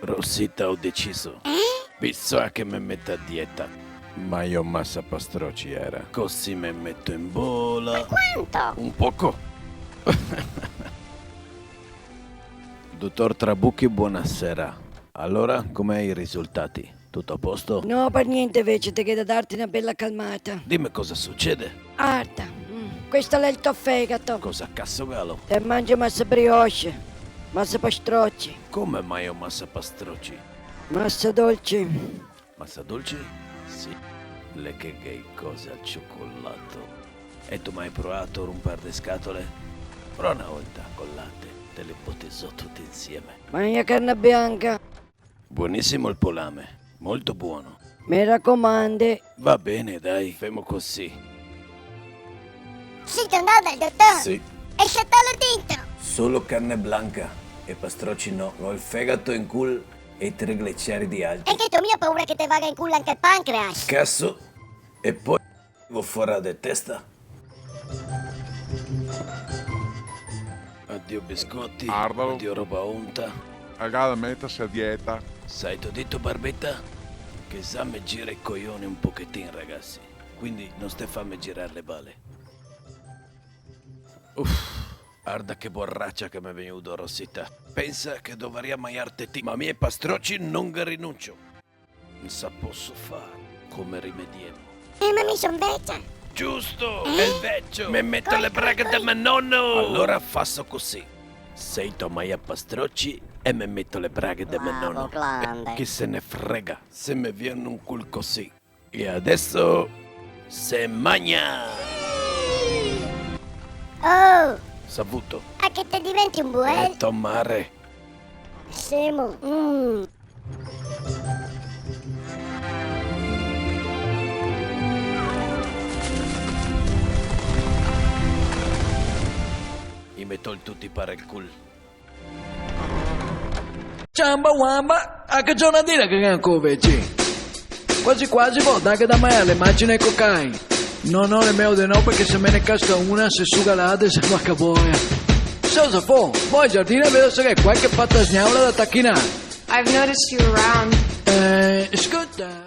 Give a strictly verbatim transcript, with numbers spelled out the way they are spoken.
Rosita, go deciso. Eh? Bisogna che me meta a dieta. Magno masa pastroci, era. Cusì me meto in bola. Ma quanto? Un poco. Dotor Trabucchi, bonasera. Alora, come i risultati? Tuto a posto? No, par gnente, vecie, te gh'è da darte na bela calmata. Dime cosa sucede. Arda, mm, questo l'è el to fegato. Cosa caso galo? Te mangi masa brioche, masa pastroci. Come magno masa pastroci? Masa dolci. Masa dolci? Sì. L'è che gh'è i cosi al ciocolato. E te ga mai provato a ronpar le scatole? Prova na volta col late, te le boti zo tute insieme. Magna carne bianca. Buonisimo el polame, molto buono. Me racomande. Va ben, dai, femo cusì. Sito ndà dal dotor? Sì. E shatalo dentro. Solo carne blanca e pastroci no, go el fegato in cul e i trigliceridi alti. E che te ga mia paura che te vaga in cul anca el pancreas? Caso, e po' go fora de testa. Adio biscoti, Ardalo. Adio roba onta. Agada metasi a dieta. Sito dito, Barbeta? Che za me gira i coioni un pochetin, ragasi. Quindi no sté farme girar le bale. Uff, arda che boracia che m'è vegnudo, Rosita. Pensa che dovaria magnarte ti, ma mi ai pastroci no ghe rinuncio. Sa poso far, come rimediemo? Eh, ma mi son vecia. Giusto, eh? El vecio. Me meto le braghe de me nono. Alora faso cusì. Sito magna pastroci e me meto le braghe de me nono. Bravo, grande. Chi se ne frega se me vien un cul cusì. E adeso se magna! Oh! Savuto? A che te diventi un buel? Eh, to mare. Semo. Mm. I me tol tuti par el cul. Ciamba wamba, a che giornadina che ghe n'è ancora, veci? Quasi quasi vo darghe da magnar le macine ai cocai. No, no, le meo de no, parché se me ne casca una, se suga la ade, se fa caboia. Scusa, fo, vo in giardin a vedar se gh'è qualche patasgnaula da tachinar. I've noticed you around. Eh, scusa.